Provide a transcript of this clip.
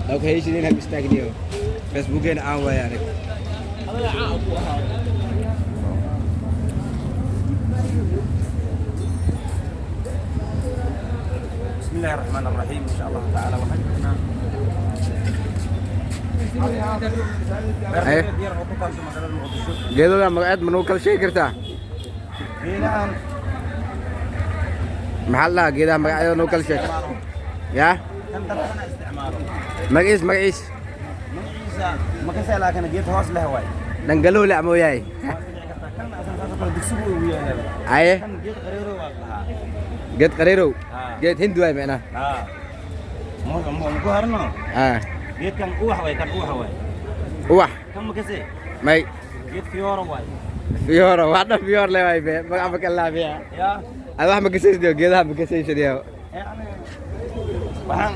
Location hab istaagniyo. Facebookeena aan waaya aniga. Adiga caan ku ahaa. بسم الله الرحمن الرحيم. ان شاء الله تعالى waxaan joognaa Aye. beer yar oo ku taasho magaalada Muqdisho. Geedada magaceed ma noo kala sheegi kartaa? Geedahan Maxaa la dhahaa geedaha magacyadooda noo kala sheeg? Yaa? Kan dadkana isticmaalo. Magaciis, magaciis. Magaciisa ma ka laakiin geed hoos leh waay. Dhangalow le ama yahay? Waa dhici kartaa kan asan saas oo kale dugsigu uu yahay. Aye. Kan geed qareero waa la dhahaa. Geed qareerow. Haa. Geed hindi waay macnaha. Haa, ma ku harno. Ah. Geedkan uwax waay, kan uwax waay. Ubax. Kan ma kase? May. Geed fiyooro waay. Fiyooro, wax dhan fiyoor le waay be. Magaca ma kala laabiya. Yaa. Ad wax ma kasaysidiyo, geedaha ma kasaysidiyo. Ee, aniga waxaan